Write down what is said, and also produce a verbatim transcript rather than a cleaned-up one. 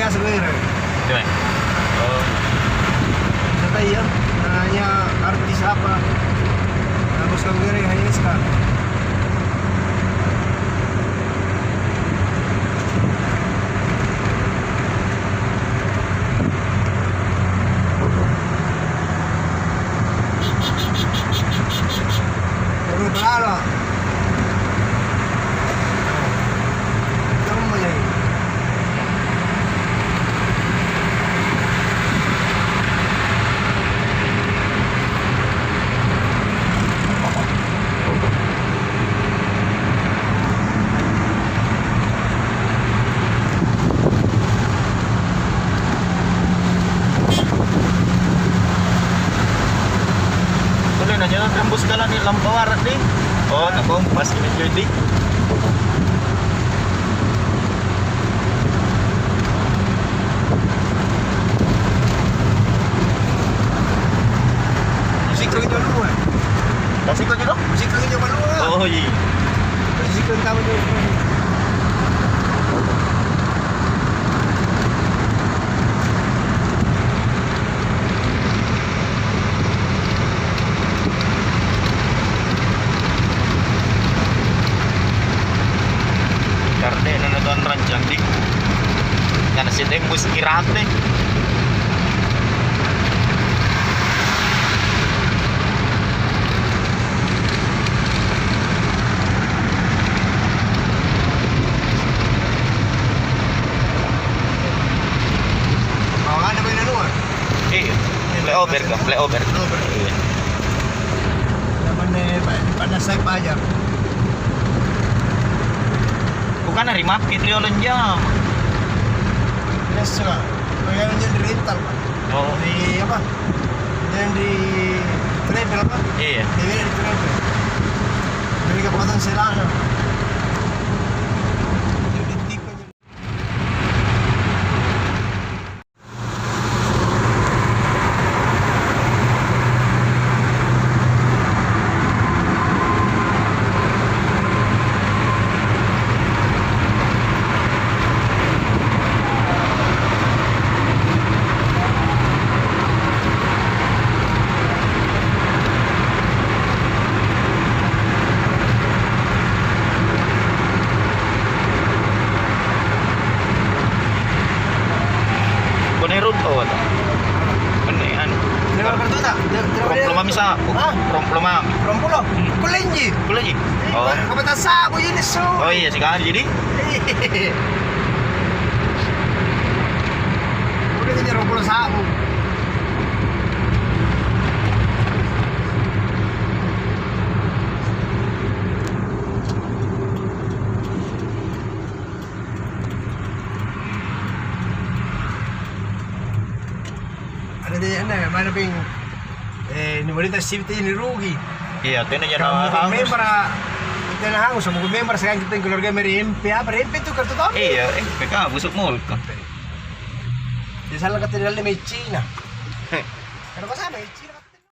Biasa gue, Re. Gimana? Oh. Bisa tahu ya, namanya artis apa? Nah, bos kau gere, hanya sekarang. Terus berapa? Kamu mau jadi? Boleh nanya, rembus jalan nih, lampu barat nih. Oh, tak kompas ini jadi. Musik lagi dulu, eh. Musik lagi dong? Musik lagi dulu, eh. Oh, iya. Musik lagi dulu. Karena nonton rancang di karena si tembus kirate. Mau ada main luar? Iya. Flyover kan, flyover. Flyover. Iya. Namanya Pak, Pak Nasai Pajar. Bukan hari market dia lonjong. Biasa, Pak. Yang di rental, Pak. Oh. Di apa? Yang di travel, Pak. Iya. Iya, di travel. Dari Kabupaten Selatan. Jadi tipe Kone rutto wata. Kone anu. Berapa kartu tak? Rong pulo mami sa. Hah? Rong pulo mami. Rong pulo? Hmm. Kulenji. Kulenji? Oh. Apa tak sabu ini su? Oh iya, sekali jadi. Udah jadi rong pulo sabu. Ada di mana, mana ping, eh, ini wanita sipti ini rugi. Iya, tena jana. Kamu member, tena hangus, kamu member sekarang kita keluarga meri M P apa, M P itu kartu tau? Iya, M P ka, busuk mall ka. Dia salah kata dalam Cina. Heh. Karena kau sama Cina.